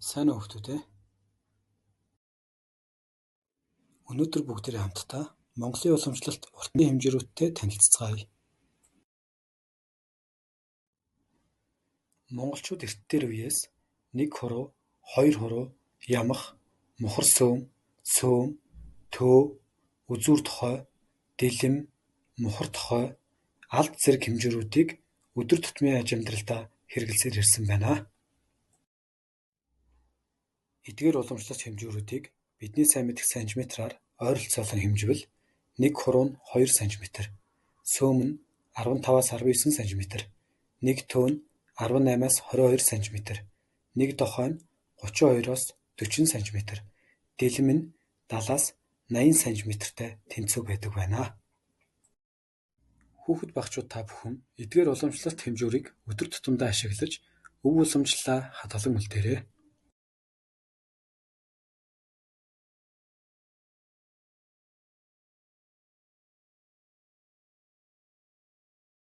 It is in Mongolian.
Сайн уу хүүхдүүд ээ. Өнөөдөр бүгдээрээ хамтдаа Монголын уламжлалт уртны хэмжүүрүүдтэй танилцацгаая. Монголчууд эрт дээр үеэс нэг хуруу, хоёр хуруу, ямах, мухар сөөм, сөөм, төө, үзүүр дохой, дэлэм, мухар дохой, алд зэрэг хэмжүүрүүдийг өдөр тутмын аж амьдралдаа хэрэглэсээр ирсэн байна. Эдгээр уламжлалт хэмжүүрүүдийг бидний сайн мэдэх сантиметраар ойролцоолон хэмживэл нэг хуруу нь 2 сантиметр, сөөм нь 15-аас 19 сантиметр, нэг төө нь 18-аас 22 сантиметр, нэг дохой нь 32-оос 40 сантиметр, дэлэм нь 70-аас 80 сантиметртэй тэнцүү байдаг байна. Хүүхэд багачууд та бүхэн эдгээр уламжлалт хэмжүүрийг өдөр тутамдаа ашиглаж өв уламжлалаа хадгалан үлдээрэй.